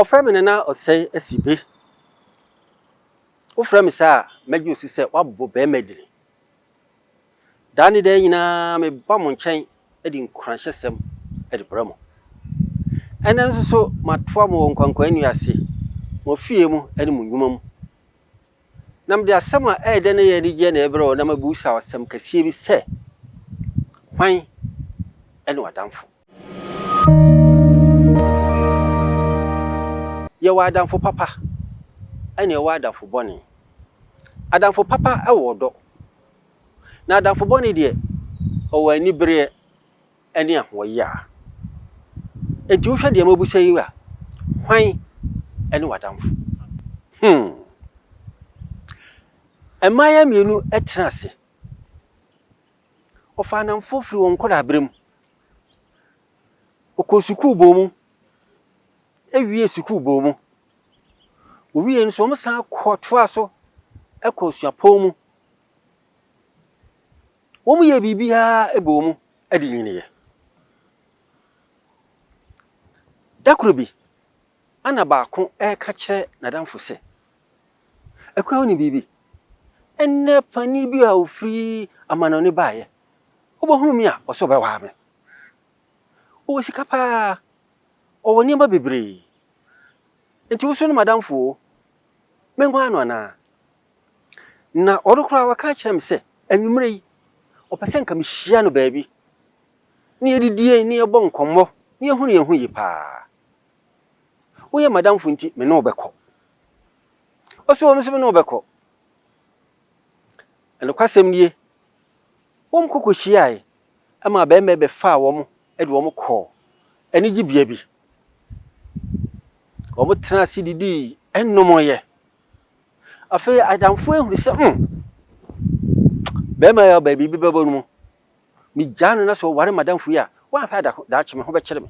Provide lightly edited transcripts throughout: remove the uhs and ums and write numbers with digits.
Wɔfrɛ me Nana Osei Asibe. Wofrɛ me saa a, mɛgye wo so sɛ woabɔ barima adini. Daa ne daa nyinaa meba mo nkyɛn de nkuranhyɛsɛm de brɛ mo. Ɛnnɛ nso so matoa mo wɔ nkwankwaa nnua ase, mo afie mu ne mo nnwuma mu. Na mede asɛm a ɛyɛ dɛ na ɛyɛ anigyeɛ na ɛrebrɛ wo na mabisa wo asɛm kɛseɛ bi sɛ, Hwan ne w'adamfo? Yɛwɔ adamfo papa ɛna yɛwɔ adamfo bɔne. Adamfo papa wɔ ɔdɔ, na adamfo bɔne deɛ, ɔwɔ anibereɛ ne ahoɔyaa. Enti wohwɛ deɛ mabisa yi a, hwan ne w'adamfo? Hmm. Mmaayewa mmienu tena ase. Wɔfaa nnamfo firi wɔn nkwadaaberɛ mu. Wɔkɔɔ sukuu bɔɔ mu, wiee sukuu bɔɔ mu. Wɔwieeɛ no nso, wɔsan kɔ toaa so kɔɔ suapɔn mu. Wɔyɛɛ biribiara bɔɔ mu de nyiniiɛ. Da koro bi, ɛna baako reka kyerɛ n'adamfo sɛ, Akua wonim biribi? Ɛnnɛ panin bi a ɔfiri amanɔne baeɛ, ɔbɛhunu me a, ɔsɛ ɔbɛwaa me. Ɔwɔ sika paa, ɔwɔ nneɛma bebree. Nti wo so ne m'adamfo o, menwaa no anaa? Na ɔno koraa waka akyerɛ me sɛ anwummerɛ yi, ɔpɛ sɛ nka mehyia no baabi na yɛdidie na yɛbɔ nkɔmmɔ na yɛhunu yɛn ho yie paa. Woyɛ m'adamfo nti me ne wo bɛkɔ. Ɔse o me nso me ne wo bɛkɔ. Nokwasɛm nie, wɔn kɔ kɔhyiaeɛ ma barima yi bɛfaa wɔn de wɔn kɔɔ anigyebea bi. Wɔtenaa ase didii nomoeɛ. Afei adamfoɔ yi hunu sɛ hmm, barima yi a ɔbaa biribi bɛbɔ no mu. Megyaa no na sɛ ɔware m'adamfo yi a, woanhwɛ a daakye me ho bɛkyere me.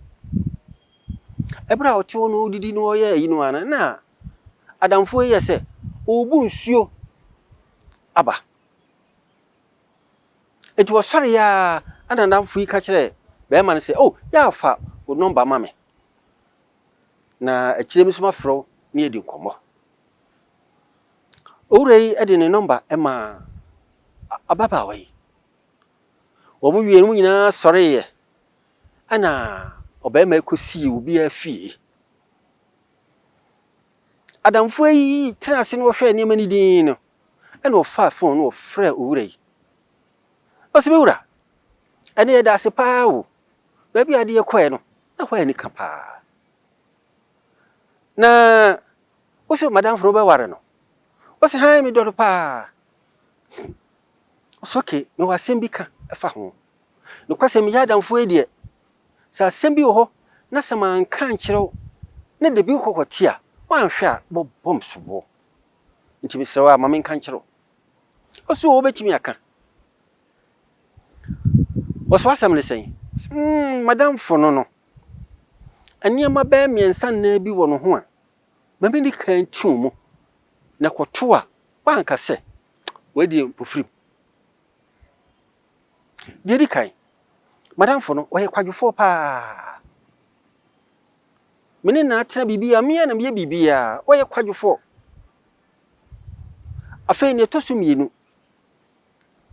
Ɛberɛ a ɔte hɔ no ɔredidi na ɔreyɛ ayi no ara na adamfoɔ yi yɛ sɛ ɔrebu nsuo aba. Enti wɔsɔreeɛ ara ɛna n'adamfo yi ka kyerɛɛ barima no sɛ, Oh, yɛ a fa wo nɔmba ma me, na akyire me nso mafrɛ wo na yɛadi nkɔmmɔ. Owura yi de ne nɔmba maa ababaawa yi. Wɔn wie no, wɔn nyinaa sɔreeɛ ɛna ɔbarima yi kɔsii obiara fie. Adamfoɔ yi tenaa ase na ɔhwɛɛ nneɛma no dinn no, ɛna ɔfaa fon no ɔfrɛɛ owura yi. Ɔse, me wura, ɛnɛ yɛda ase paa o. Baabi a ade yɛ kɔɛ no, na hɔ yɛ anika paa. Na wose madamfo no wobɛware no? Ɔse, hann, medɔ no paa. Ɔse, okay, mewɔ asɛm bi ka ɛfa ho. Nokwasɛm, meyɛ adamfoɔ yi deɛ, Sɛ asɛm bi wɔ hɔ na sɛ manka ankyerɛ wo na da bi wokɔ kɔte a, woanhwɛ a wobɛbɔ me soboɔ. Nti mesrɛ wo ara ma menka nkyerɛ wo. Ɔse oo wobɛtumi aka. Ɔse w'asɛm ne sɛn? Ɔse mm madamfo no no, nneɛma bɛyɛ mmiɛnsa nnan bi wɔ ne ho a ma menni kan nti wo mu na kɔto a woanka sɛ wei deɛ mpofirim. Deɛ ɛdi kan, m'adamfo no, ɔyɛ kwadwofoɔ paa. Me ne no atena biribiara, me ara na meyɛ biribiara, ɔyɛ kwadwofoɔ. Afei deɛ ɛtɔ so mmienu,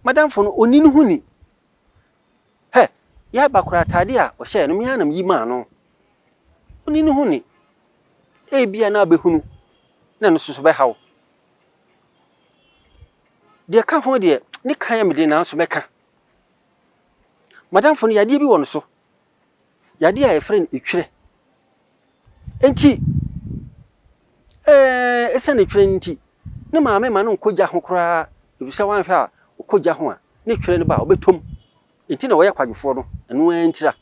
m'adamfo no, ɔnni ne ho ni. Hɛ, yɛaba koraa ataadeɛ a ɔhyɛɛ no, me ara na meyi maa no. Ɔnni ne ho ni. Ebia na abɛhunu na ɛno nso so bɛha wo. Deɛ ɛka ho deɛ, ne ka yɛ me den nanso mɛka. M'adamfo no, yadeɛ bi wɔ ne so. Yadeɛ a yɛfrɛ no etwerɛ. Enti, ɛɛ ɛsiane etwerɛ no nti, ne maame ma no nkɔ gya ho koraa, efisɛ wanhwɛ a ɔkɔ gya ho a, ne twerɛ no ba a, ɔbɛtɔ mu. Enti na wɔyɛ kwadwofoɔ no, ɛno ara ntira.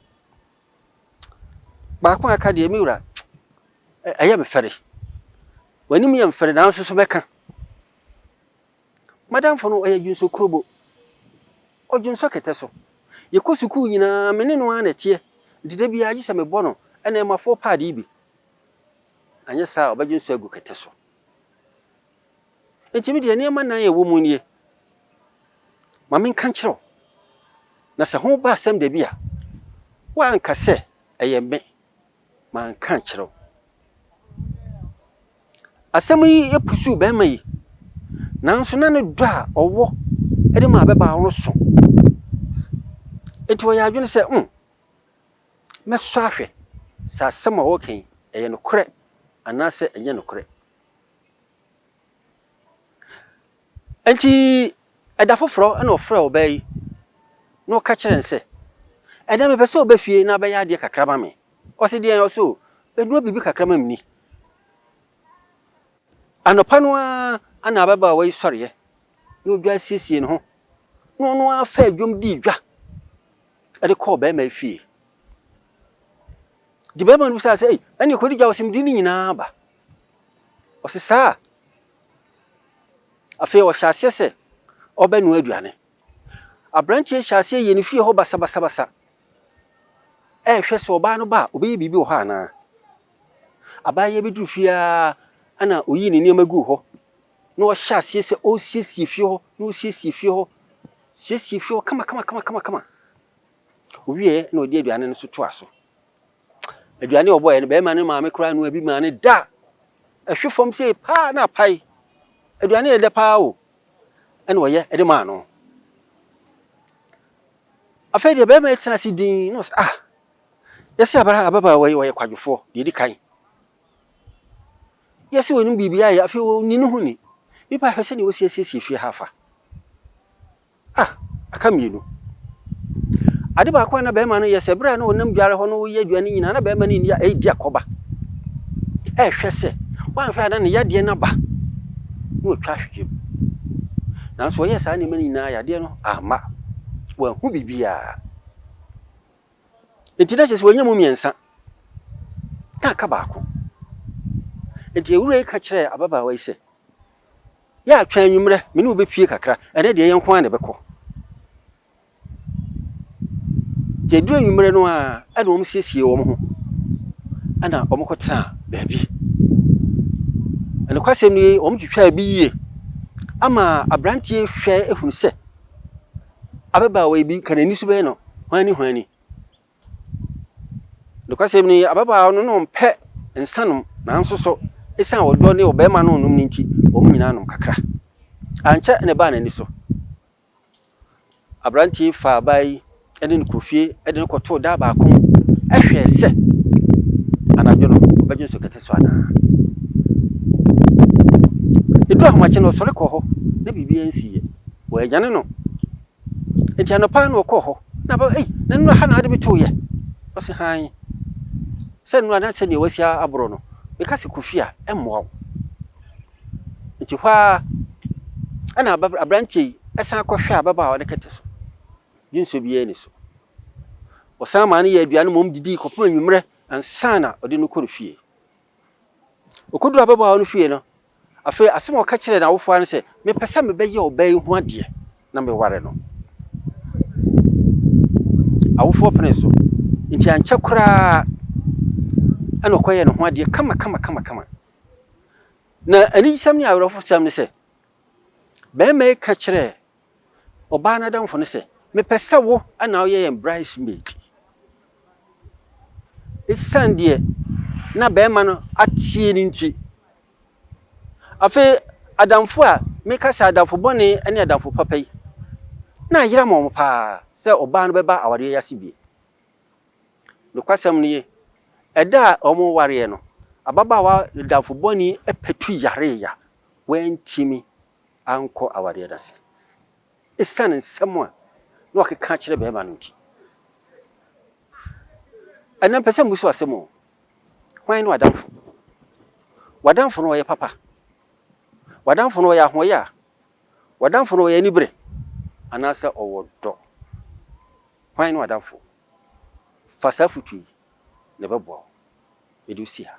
Baako a aka deɛ, me wura, ɛyɛ me fɛre. W'anim yɛ mfɛre nanso so mɛka. M'adamfo no, ɔyɛ dwonsɔkurobo. Ɔdwonsɔ kɛtɛ so. Yɛkɔ sukuu nyinaa, me ne no ara na ɛteɛ. Nti da biara gye sɛ mebɔ no nnɛɛmafoɔ paade yi bi. Anyɛ saa a, ɔbɛdwonsɔ agu kɛtɛ so. Nti me deɛ, nneɛma nnan a ɛwɔ mu nie. Ma menka nkyerɛ wo, na sɛ ho ba asɛm da bi a, woanka sɛ ɛyɛ me, manka ankyerɛ wo. Asɛm yi pusuw barima yi, nanso na ne dɔ a ɔwɔ de ma ababaawa no so. Enti ɔyɛɛ adwene sɛ, 'Hmm, mɛsɔ ahwɛ sɛ asɛm a ɔreka yi, ɛyɛ nokorɛ anaasɛ ɛnyɛ nokorɛ. Enti ɛda foforɔ na ɔfrɛɛ ɔbaa yi na ɔka kyerɛɛ no sɛ, Ɛnnɛ mepɛ sɛ woba fie na abɛyɛ adeɛ kakra ma me. Ɔse deɛn? Ɔse o, bɛnoa biribi kakra ma menni. Anɔpa no ara na ababaawa yi sɔreɛ na ɔdwa siesie ne ho na ɔno ara faa dwom dii dwa de kɔɔ barima yi fie. Nti barima no bisaa sɛ, Ei, ɛnneɛ kɔdi dwa, ɔse mede ne nyinaa aba. Ɔse saa. Afei ɔhyɛ aseɛ sɛ ɔbɛnoa aduane. Aberanteɛ hyɛ aseɛ yɛ ne fie hɔ basabasabasa ɛrehwɛ sɛ ɔbaa no ba a ɔbɛyɛ biribi wɔ hɔ anaa. Abaayewa bi duru fie ara na ɔyii ne nneɛma guu hɔ na ɔhyɛ aseɛ sɛ ɔresiesie fie hɔ na ɔresiesie fie hɔ siesie fie hɔ kama kama kama kama kama. Ɔwieɛ na ɔde aduane no nso toa so. Aduane a ɔbɔeɛ no, barima no maame koraa noa bi maa no da. Ɛhwe fam sei paa na apae. Aduane yɛ dɛ paa o. Ɛna ɔyɛ de maa no. Afei deɛ barima yi tena ase dinn na ɔsɛ ah, yɛsɛ abara ababaawa yi ɔyɛ kwadwofoɔ deɛ ɛdi kan. Yɛsɛ ɔnim biribi ayɛ afei ɔnni ne ho ni. Nipa hwɛ sɛdeɛ wɔsi asiesie fie ha afa. Ah, aka mmienu. Ade baako a na barima no yɛ sɛ berɛ a na ɔnam dware hɔ no reyɛ aduane nyinaa na barima no nni a ɛredi akɔba. Ɛrehwɛ sɛ wanhwɛ a na ne yadeɛ no aba na watwa ahwehwɛ mu. Nanso ɔyɛɛ saa nneɛma no nyinaa yadeɛ no amma. Wanhu biribiara. Enti na kyerɛ sɛ wanya mu mmiɛnsa na aka baako. Enti awura yi ka kyerɛɛ ababaawa yi sɛ, Yɛ a twɛn anwummerɛ, me ne wo bɛpue kakra, ɛnnɛ deɛ yɛn nko ara na ɛbɛkɔ. Nti ɛduru anwummerɛ no ara, ɛna wɔn siesie wɔn ho, ɛna wɔn kɔtenaa baabi. Nokwasɛm nie, wɔn twitwaa bi yie ama aberanteɛ hwɛ ehunu sɛ ababaawa yi bi ka n'ani so bɛyɛ no hwani hwani. Nokwasɛm ni, ababaawa no na ɔmpɛ nsa nom, nanso so esiane ɔdɔ ne ɔbarima no renom no nti, wɔn nyinaa nom kakra. Ankyɛ na ɛbaa n'ani so. Aberante yi faa abaa yi de no kɔɔ fie de no kɔtoo dan baako mu hwɛɛ sɛ anadwo no ɔbɛgye nso kɛtɛ so anaa. Ɛduru ahomakye no, ɔsɔre kɔɔ hɔ na biribiara nsiiɛ. Wɔanyane no. Enti anɔpa na ɔkɔɔ hɔ, na aba, ei, na nnora ha na ade me too yɛ. Ɔse, hann. Sɛ nnora na sɛdeɛ wasi aborɔ no, meka sɛ kɔ fie a, ɛmmoa wo. Enti hɔ ara, ɛna aberanteɛ yi san kɔhwɛɛ ababaawa no kɛtɛ so. Dwonsɔ biara nni so. Ɔsan maa no yɛɛ aduane ma wɔn didii kɔpem anwummerɛ ansa na ɔde no kɔ ne fie. Ɔkɔduruu ababaawa no fie no, afei asɛm a ɔka kyerɛɛ n'awofoɔ ara ne sɛ, Mepɛ sɛ mebɛyɛ ɔbaa yi ho adeɛ na meware no. Awofoɔ penee so, enti ankyɛ koraa ɛna ɔkɔyɛɛ ne ho adeɛ kama kama kama kama. Na anigyesɛm ne awerɛhosɛm ne sɛ, barima yi ka kyerɛɛ ɔbaa no adamfo no sɛ, Mepɛ sɛ wo na woyɛ yɛn bridesmaid. Esiane deɛ na barima no ateɛ no nti, afei adamfo a meka sɛ adamfo bɔne ne adamfo papa yi, na ayera ma wɔn paa sɛ ɔbaa no bɛba awareɛ yi ase bie. Nokwasɛm no ye, ɛda a wɔwareɛ no, ababaawa damfo bɔne yi patu yaree a wantumi ankɔ awareɛ no ase esiane nsɛm a na ɔkeka kyerɛ barima no nti. Ɛnnɛ mepɛ sɛ mmusa wo asɛm o, hwan ne w'adamfo? W'adamfo no ɔyɛ papa? W'adamfo no ɔyɛ ahoɔyɛ a? W'adamfo no ɔyɛ anibere? Anaasɛ ɔwɔ dɔ? Hwan ne w'adamfo? Fa saa afotu yi na ɛbɛboa wo. Mede wo si ha.